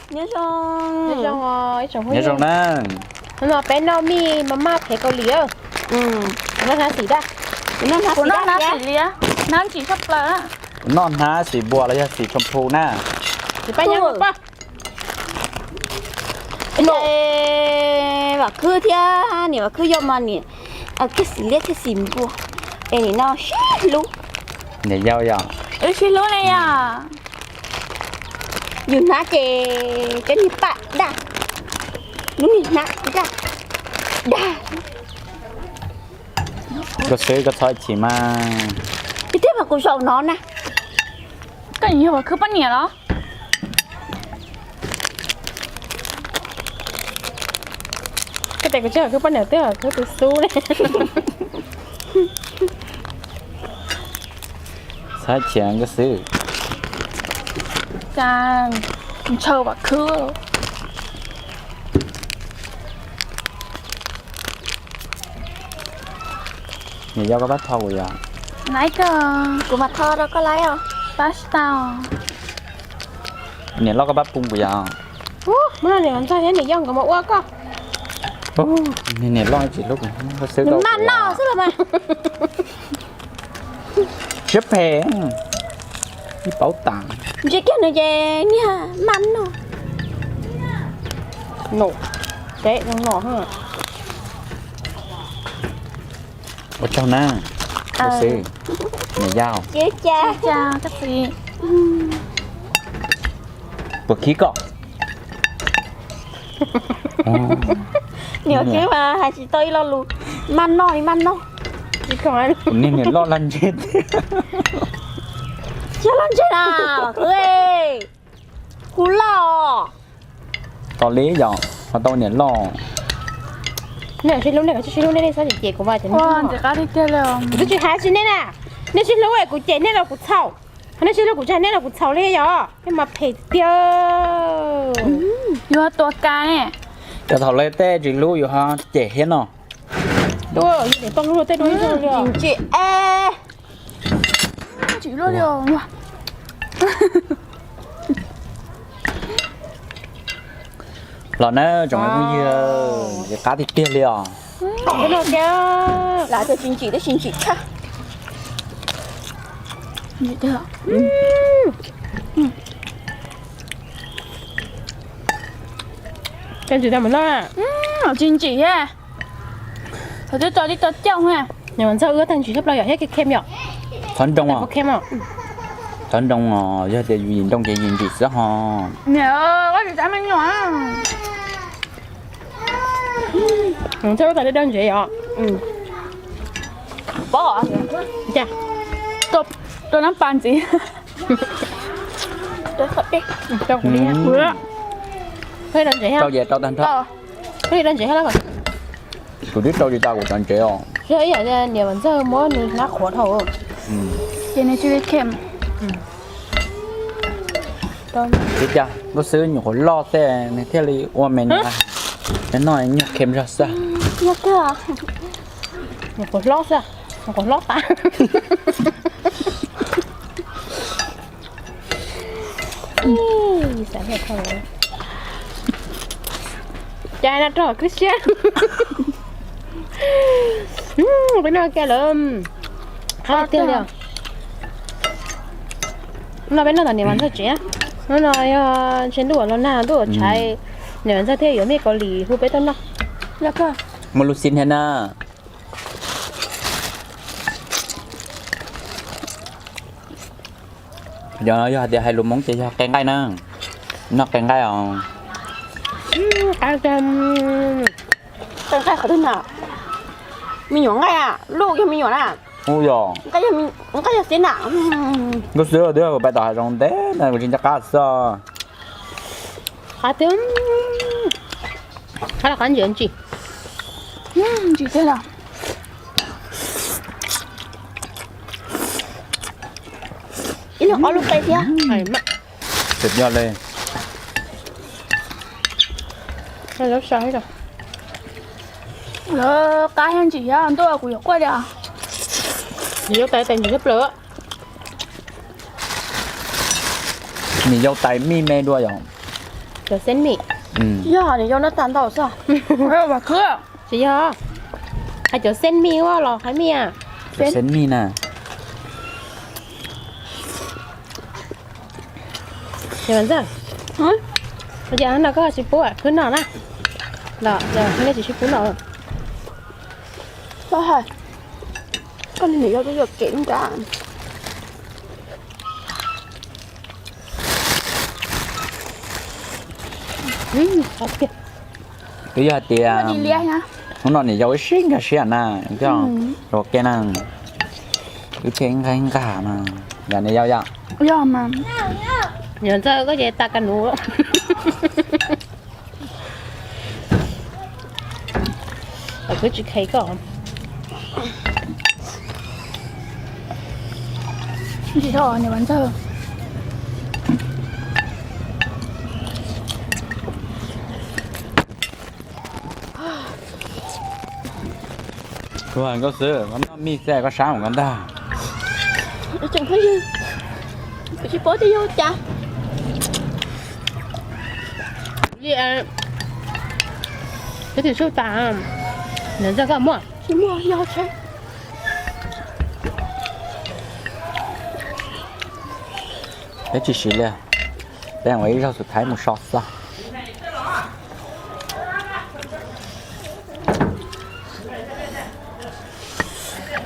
Nyob zoo. Nyob zoo os ib tsoom phooj ywg. Nyob zoo na. Hnub no peb noj mij mas maj phev Kaus Lim. Kuv noj hnab xim dab. Kuv noj hnab xim dab thiab. Hnab ntsim tshaj plaws. Kuv noj hnab xim npua los yog xim tshoo phu na. Vam Khwb thiab niam Vam Khwb yau mas niam thiaj xim liab thiaj xim npua. Es nim no sib hlub. Niam yau yom. Sib hlub li yom. Yus hnab ces cov niag paj daj, lub niag hnab daj daj. Koj xwb koj txhob chim mas. Ib tiag mas kuv zaum no na. Koj yog Vam Khwb poj niam los? Koj tes kuv tsis Vam Khwb poj niam twb Vam Khwb tus xub li. Txhob chim koj xwb. Cas ntshaw Vam Khwb. Niam yau koj pab tho kuv yom. Nai koj. Kuv mam tho rau koj laib os. Pab tsis tau. Niam loj koj pab pub kuv yom. Ub, muab niam ntxawg thiab niam yau nkawd mus ua koj. Niam loj tsis hlub kuv, koj xwb tau maj noj xwb los mas. Siab phem, ib paub tas. Ntsia kiag nws ces niag maj noj. Num, teb zoo no. Ua tsaug na, koj xwb, niam yau. Puas khib koj? Niam khib mas hais tsis tau ib lo lus, maj noj li maj noj. Kuv niag niam loj laj ntseg tiag. Tsis laj ntseg na, Vam Khwb, kuv loj. Tos li yom, ho tau niam loj. Nej sib hlub nej, koj tsis sib hlub nej, nej txhob cem kuv mas. Kuv twb tsis hais tsis nej na, nej sib hlub kuv cem nej los kuv txhaum, ho nej sib hlub kuv tsis hais nej los kuv txhaum li yom, nej mas phem tiag. Yuav tua ka ne. Cov thaum lawv tej tsis hlub yus ho cem thiab no. Tsis hlub li. Los na tsoom phooj ywg, qab tiag tiag li os. Lam tias tsis ntsim twb tsis ntsim tshaj. Tsis ntsim tag mus noj. Tsis ntsim. Thaum twb tso tib co cauj ha. Niam Vam Ntxawg wb tag ntsim tshaj plaws yom, thiab kem yom. Qhov nroo os. Qhov nroo os, yog tias yus yim nroo ces yim ntsim xwb ho. Niam, koj tsis tsav me nyuam. Txhob ua tas dej dawb ntsev yom. Pob, rau nab pas ntxiv. Rau kuv li. Rau ntsev, rau tag nrho. Kuv twb rau tsis tas kuv cov ntsev os. Yog ib yam niam Vam Ntxawg muab nws hnab qhuav dhau. Ces nws cia li khem. Tsis cas, nkauj xwb nyuam qhuav loj xwb nws thiaj li ua me no. Nws noj nyuag khem zog xwb. Nyuam qhuav hlob xwb, nyuam qhuav hlob tas. Cas no rau Christian. Peb noj kiag lawm. Qab tiag li os. No peb noj tom niam Vam Ntxawg tsev. Hnub no yog ntshe ntuj uas los nag ntuj uas tshaiv, niam Vam Ntxawg thiaj yuav mej Kaus Lim hu peb tuaj noj. Muaj lub xib thiab na. Yog, yog hais tias hais lus Hmoob ces yog qe nqaij na. Noj qe nqaij os. Qe nqaij qhov twg na? Me nyuam nqaij, luj yog me nyuam na. Ub yog. Nqaij yog xib na. Nkauj xwb twb pais tom hav zoov ntev na kuv tsis nco qab xwb. Qab tiag. Qab los qab ntsim ntsim. Ntsim tiag los. Ib lub ob lub qe thiab. Suav yog li. Qab thiab ntsim thiab ntuj kuv yuav quaj li os. Nws yau tais tais ntsim thiab plaws. Nws yau tais mij me dua yom. Cov xeeb mij. Yog niam yau no tag ntau xwb. Tsis yog, hais cov xeeb mij los hais mij a. Xeeb mij na. Ntxawg, ua cas no koj tsis pub khwb noj na? Los nej tsis sib pub noj. Koj niam yau twb yuam kev nrad. Twb yog tias hnub no niam yau wb sib nkag siab na, coj los ke na, wb thiaj nqaij nqaj na, yog niam yau yom. Yog mas. Niam Ntxawg koj ces tas ka nuv. Kuv tsis kheev koj. Ntsis tau niam Ntxawg. Kuv hais Nkauj Xwb, koj noj mij xwb koj sab mus koj ntag. Tseem phooj ywg, kuv tsis paub tias yog cas. Peb twb sub tas, niam Ntxawg koj muaj? Tsis muaj, yog tsheb. Peb tsis siv li, peb ua ib zaug xus thaiv mus so xwb.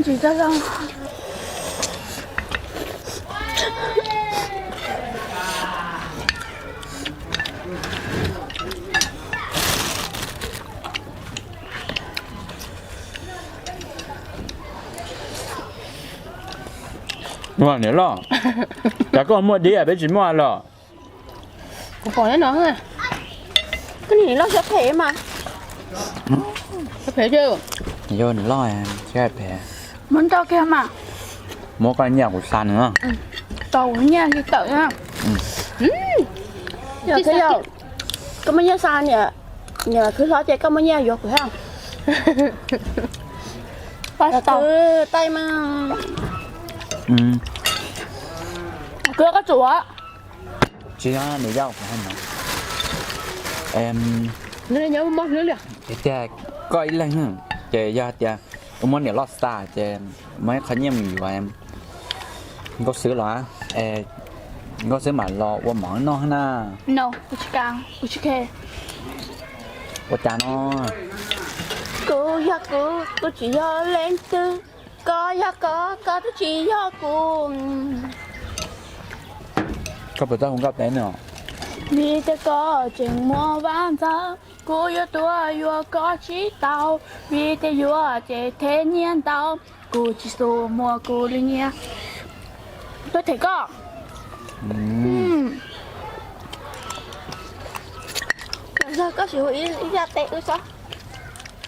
Ntsis tau zoo. Niam loj, cas koj muaj dib peb tsis muaj los? Kuv pom nyob no. Koj niam loj siab phem mas. Siab phem, yog niam loj siab phem. Muab nrauj kiag mas. Muab koj nyiaj kuv xa nws. Tau kuv nyiaj li tawm na. Yog, koj muaj nyiaj xa niam, niam khwv hlob ces koj muaj nyiaj yuav kuv thiab. Tau, taij mas. Kuv koj tsuav. Tsis yog niam yau kuv hais no. Tiag tiag, koj ib leeg ces yog tias kuv muab niam loj xa ces muab ib qho nyiaj mus yuav Nkauj Xwb los, Nkauj Xwb mam los ua mov noj na. Ua cas no? Kuv yog kuv, kuv tsis yog leej twg. Koj yog koj, koj twb tsis yog kuv. Koj puas tau hu nkauj peb no? Vim tias koj tseem muaj vaj ntxawg, kuv yuav tuaj yuav koj tsis tau, vim tias yuav ces them nyiaj ntau, kuv tsis xus muag kuv li nyiaj. Tuaj them koj. Koj sim hu ib yam tes wb seb.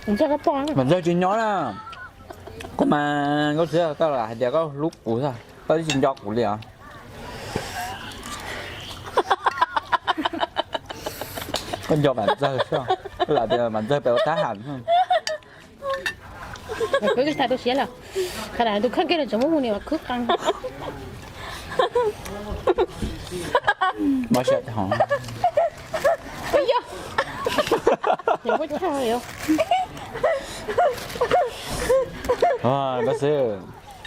Mas Ntxawg tsis nyob na. Koj mas Nkauj Xwb, koj lam hais tias koj hlub kuv, koj twb tsis nco kuv li os. Koj nco Mas Ntxawg xwb, koj lam tias Mas Ntxawg pem ua thab ham. Khwv tsis tau tu siab lawm, qhov tus kheej kiag los tseem muab hu niam khwv qees.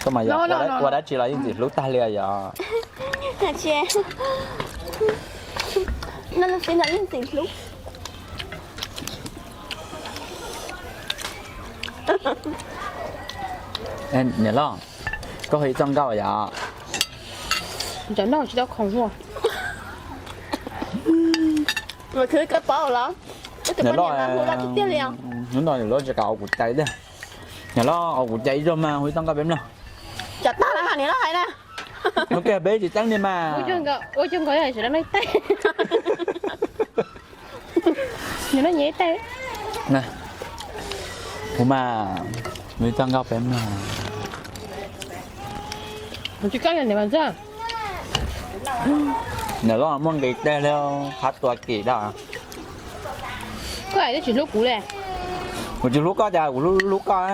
Koj mas yog ua dab tsi los yeej txim hlub tag li yom. Niam loj, koj hu ib txoj nkauj yom. Niam loj, hnub no niam loj tsis kam ua kuv cai thiab. Niam loj, ua kuv cai ib zaug mas hu ib txoj nkauj peb mloog. Ua ke peb tsis teeb li mas. Hu mas, hu ib txoj nkauj peb mloog. Niam loj muaj nqis teg li qhab tua kim dab. Koj tsis hlub kuv li. Kuv tsis hlub koj cas kuv hlub koj.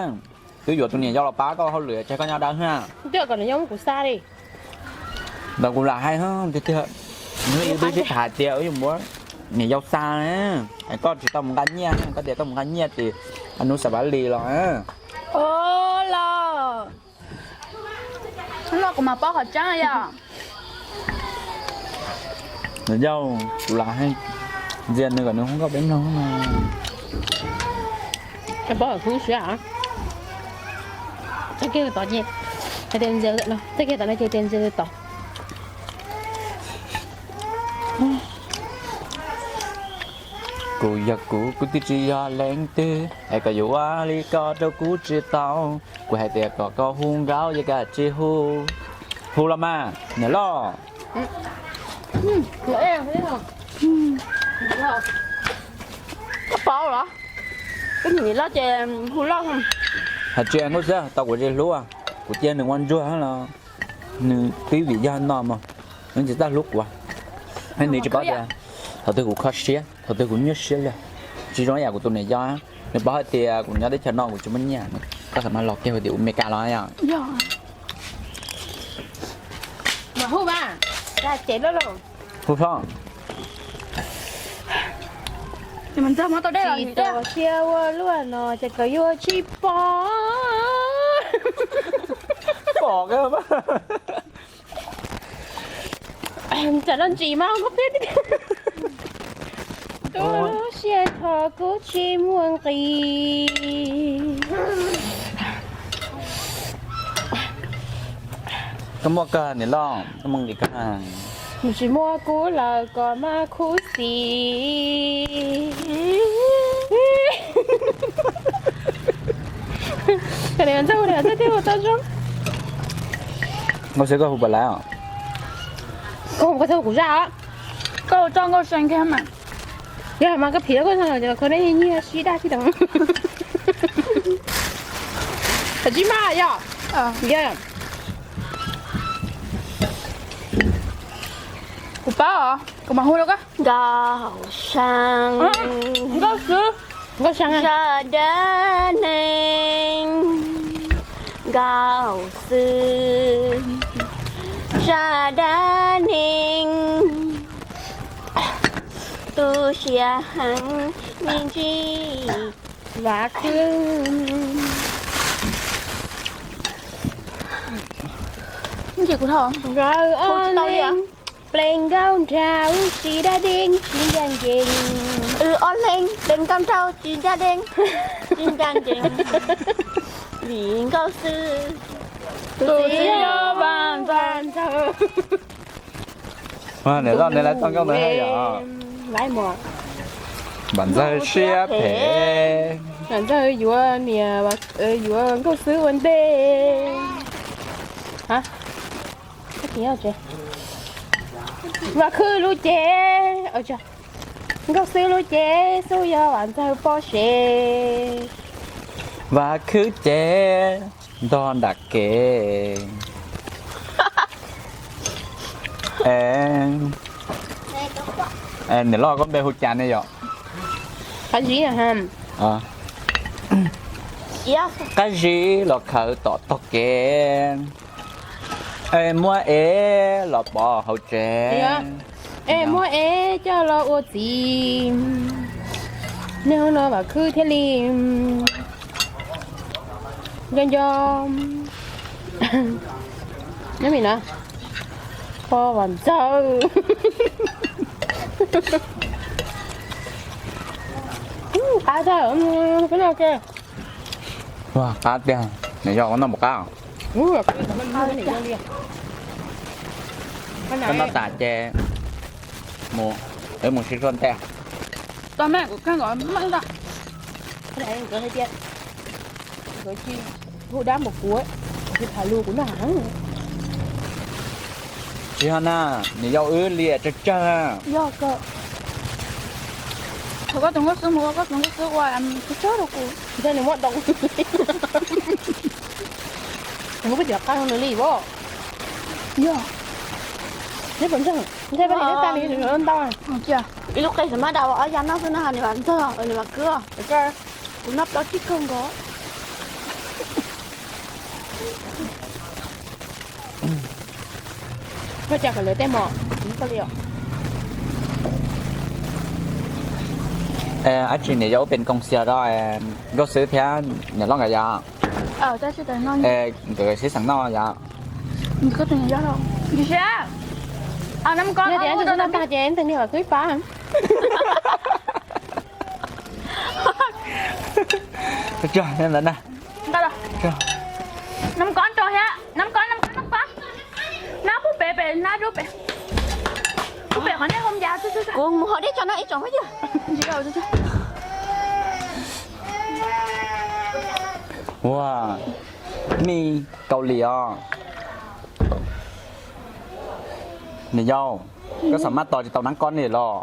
Twb yuav tus niam yau los pab koj hauj lwm ces koj nyob dawb na. Twb kom niam yau muab kuv xa li. Ntawd kuv lam hais tiag tiag, hnub ib wb twb sib tham tias wb yuav muab Niam yau xa, koj tsis tau mus nqa nyiaj, koj tias koj mus nqa nyiaj tim nus Xav Vaj Lis los. Los, kuv mam paub qhov tseeb yom. Yau, kuv lam ntxias nws kom nws hu nkauj peb mloog no. Paub hwv siab, txoj kev tod ces, txoj kev tod no ces tias ntxias tod. Kuv yog kuv, kuv twb tsis yog leej twg, es koj yuav ua li ko rau kuv tsis tau. Kuv hais tias kom koj hu nkauj, yeej koj tsis hu. Hu los mas niam loj. Koj paub los? Koj niam loj ces hu loj. Hais tsis nkauj xwb tau kuv tsis hlub, kuv cia nws ua ntsuag los nws twb vim yog no mas nws tsis txawj hlub kuv. Nws tsis paub tias thaum twg kuv kho siab, thaum twg kuv nyuaj siab li. Tsis zoo ib yam kuv tus niam yau, nws paub hais tias kuv nyob teb chaws no kuv tsis muaj nyiaj, koj xam mas los kiag hais tias ua Meskas los yom. Hu hlob. Tsis tau siab ua luaj no ces koj yuav tsis pom. Pom. Tsam no ntsis mas koj peb tu lub siab tho kuv tsis muaj nqis. Koj muaj kawg niam loj, koj muaj nqis kawg. Nws tsis muaj kuv lawm koj mas khuv xim. Koj niam ntxawg hu niam ntxawg thiaj hu tau zoo. Nkauj xwb koj hu puas laiv os? Koj hu koj txhob hu kuv zaj os. Koj hu txoj nkauj see kiag mas. Yog mas koj phim koj kho nej nyiag sib daj sib deev. Tam tsis mas yog. Yog. Kuv paub os, kuv mam hu rau koj. Nkauj see, nkauj xwb, nkauj see, zaj dab neeg, nkauj xwb, zaj dab neeg, tu siab heev me ntsis. Vam khwb. Nkauj ob leeg pleev nkauj nraug tsis dab deev tsis ncaj ncees. Ob leeg pleev nkauj nraug tsis dab deev tsis ncaj ncees. Vim nkauj xwb, tus txiv yog Vam Ntxawg. Niam loj, neb laiv txoj nkauj ntawd haj yam. Vam Ntxawg siab phem. Vam Ntxawg yuav niam, yuav nkauj xwb ua ntej. Vam khwb lub cev, nkauj xwb lub cev xub yog Vam Ntxawg poj sev. Vam khwb cev ntog nram kev. Niam loj, koj npe hu cas ne yom? Qab zib, qab zib los khaws tom tog kev. Es muab ev los pov hauv tsev. Es muab ev coj los ua txiv. Niaj hnub no Vam khwb thiaj li nco nco. Nyob mi na, pog Vam Ntxawg. Qab tag, qab tiag, nws yog ua noj npaum qab. Koj noj tas ces mus, wb mus sib suab ntej. Hu dab npaum kuv, kuv tham lus kuv noj heev. Tsis yog na, nws yau wb liam tsawg tsawg. Yog kawg. Thaum koj tus nkauj xwb mus ua koj tus nkauj xwb ua tsawg tsawg rau kuv. Ntshe nws muab doo. Nws muab peb cov qab rau nws li as. Yog. Neb puas ntseeg? Ntshe peb li neb tag li ntau. Ib lub qe xav mab dau ob ya noj xwb no, nws mam ntog, nws mam kwb. Kuv noj plaub tsib kaug nkaus. Koj cas kom lawv tej mom ib koj li os. Ab tsi niam yau ua pes koom xias rau nkauj xwb thiab niam loj nkawd yom? Nkawd sib xeem noj yom? Kuv mus haus dej tso no ib tsoom phooj ywg. Ua, mij Kaus Lim os. Niam yau, koj xam maj tos tsis tau nab kob li los?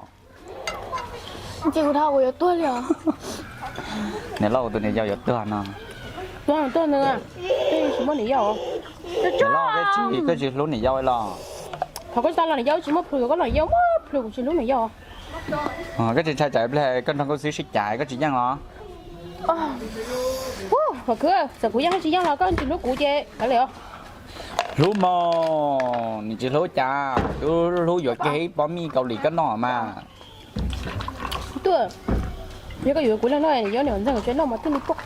Niam loj tus niam yau yuav tuag no. Niam loj, koj tsis hlub niam yau los? Thaum koj tsis tau los niam yau tsis muaj plhws, koj los niam yau muaj plhws, kuv tsis hlub niam yau. Koj tsis ntshai tsam pliag koj nrog nkauj xwb sib cav koj tsis yeej los? Vam Khwb, txawm kuv yeej tsis yeej los koj tsis hlub kuv ces kav liam. Hlub mog, nws tsis hlub cas, twb hlub yuav kiag ib pob mij Kaus Lim koj noj mas. Tuaj, yog koj yuav kuv noj, yuav niam ntxawg tsev noj mas twb li tuaj.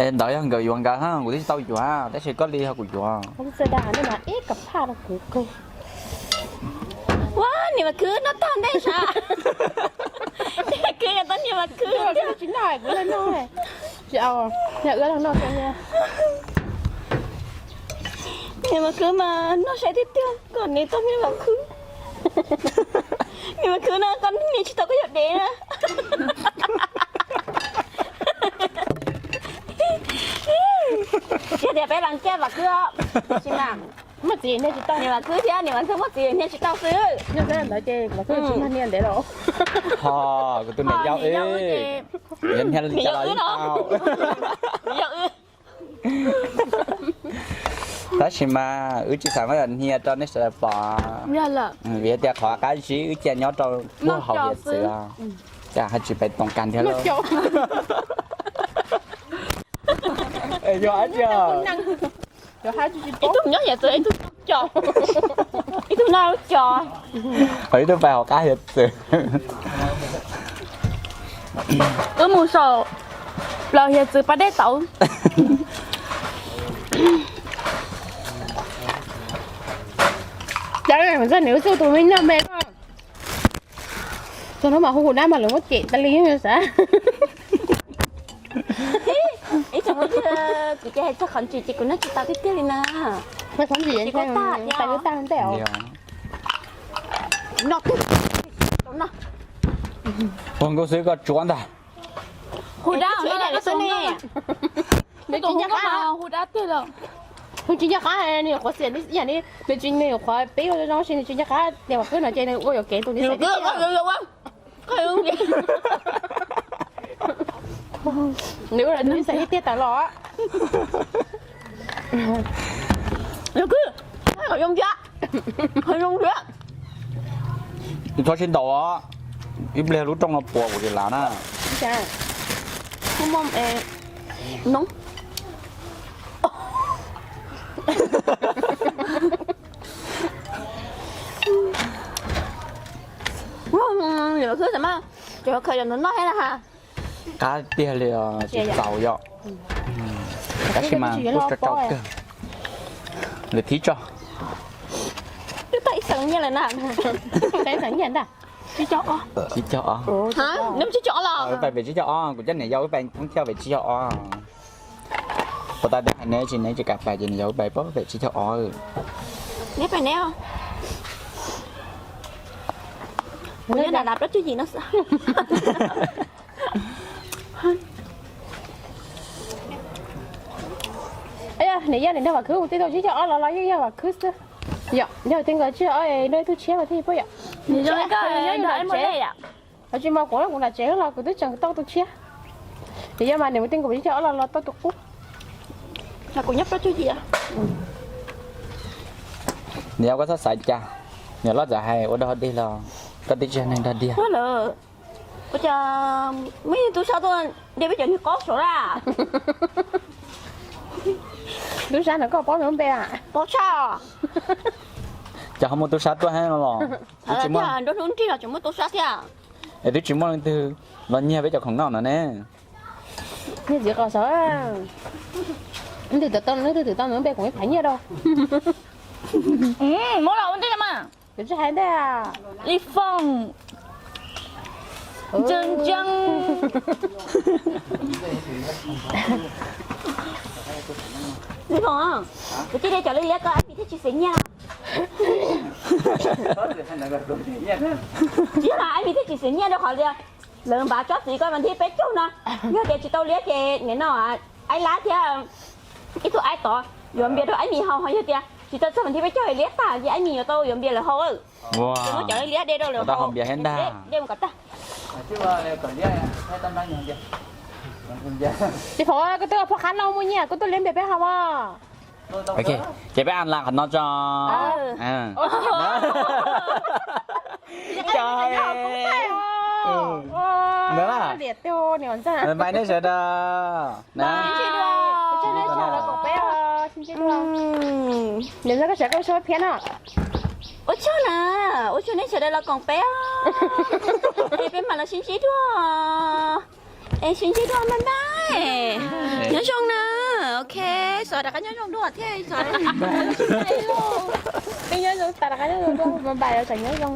Es ntawd yog nkawd yuav nkawd, kuv twb tsis tau yuav, tab sis koj li yog kuv yuav. Ua, niam Vam Khwb noj tag ntej sav. Niam Vam Khwb yog tau niam Vam Khwb. Tsis noj, kuv noj, noj, noj, noj. Niam Vam Khwb mas noj sai tiag tiag, koj niam tau niam Vam Khwb. Niam Vam Khwb no koj niam tsis tau koj yuav dev na. Yog tias peb los cia Vam Khwb os, tab sis mas muaj txiv niam tsis tau, niam Vam Khwb thiab niam Vam Khwb muaj txiv niam tsis tau xwb. Yog ntawd ces Vam Khwb tsis mag niam ntev los. Ho, kuv tus niam yau wb, niam yau wb no. Tab sis mas wb tsis xav muab hnia rau nej sawv daws pom, vim tias qhov qab zib wb cia nyob rau puag hauv hiav txwv, cas ho tsis pais toom kag ntiag lauj. Yog dab tsi? Ib tug nyob hiav txwv, ib tug co, ib tug noj lub co, ho ib tug pais hauv qab hiav txwv. Wb mus saum plaws hiav txwv pas dej tauv. Cas nws wb txuj tus me nyuam me koj, txog hnub mas hu kuv dab mas lawv muab cem tas li xav. Ib tsoom phooj ywg, kuv ces hais txog qhov ntsis ces kuv noj tsis tau tiag tiag li na. Qhov ntsis tas wb tag ntej os. Ua nkauj xwb koj tsuav ntag. Hu dab xwb ne. Nws tsis nco qab, hu dab tiag los. Nws tsis nco qab, nws nyuam qhuav xiam ib yam li nws tsis, nws nyuam qhuav pib ua zoo si, nws tsis nco qab tias Vam Khwb no ces nws ua yuam kev tus niam xav tiag. Nws ua tus niam xav tiag tiag tawm los. Txhob sib ntaus, ib pliag lub rooj no puas kuv tsis lav na. Qab tiag li os, tsis txaus yom. Tab sis mas kuj tso tso kawg. Lwm thib tso. Twb tau ib xeem nyiaj lawm na. Tsib caug ob. Tsib caug ob. Pais pem tsib caug ob, kuv coj niam yau wb pais thoob thiaj pem tsib caug ob. Puas tau tias hais neb tsis, neb tsis kam pais ces niam yau wb pais pem tsib caug ob. Neb pais neb os. Kuv nyob nram plaub caug yim no xwb. Niam yog niam nrog Vam Khwb mus, tej tau tsib caug ob los los yeej yog Vam Khwb xwb. Yog tej nkaus tsib caug ob nrog ib tug tshiab mas thiaj pab yom. Tsis mas kuv, kuv nram tsev los kuv twb tseem tau tus tshiab. Ces yog mas niam mus tej nkaus tsib caug ob los los tau tus qub. Kuv nyob plaub caug yim. Niam yau koj txhob xav cas, niam loj txawm hais ua dog dig los koj twb tsis yog neeg dog dig. Ua cas muaj ib tug sab tuaj de peb cov niag qaub saud na. Tub sab ntawd koj paub nws lub npe a? Paub tshaj. Cas ho muaj tub sab tuaj thiab no los? Twb tsis muaj, nruab hnub nrig los tseem muaj tub sab thiab. Es twb tsis muaj leej twg los nyiag peb cov khoom noj no ne. Niag txiv qos saud, leej twg twv tau, leej twg twv tau nws npe kuv ib phav nyiaj rau. Muab los ua ntej no mas. Kuv tsis hais ntej. Li Foom, Ntseeg Ntseeg. Li Foom, kuv cia li cov liab liab ko, Ab Mis thiaj tsis xev nyiaj. Tsis yog, Ab Mis thiaj tsis xev nyiaj rau qhov tias lawv npaj tsob txiv ko vas thib peb caug no, yog tias tsis tau liab ces nim no Aib Lab thiab ib tug Aib Tov yuav npias rau Ab Mis haus, ho yog tias tsis tau txog vas thib peb caug liab tag ces Ab Mis yuav tau yuav npias lawv haus. Ces muab cov liab de rau lawv haus, de mus kom tag. Li Foom, koj twb ua phob qab no muaj nyiaj, koj tuaj liab npias peb haus as. Ces peb an las qhov no tso. Ntawd, npaj nej sawv daws na. Ua tsaug na, ua tsaug nej sawv daws los koom peb os. Es peb mam los sib ntsib dua. Es sib ntsib dua, bye bye. Nyob zoo na. Ok, xav rov qab nyob zoo dua thiab. Peb nyob zoo, xav rov qab nyob zoo dua, bye bye, nyob zoo.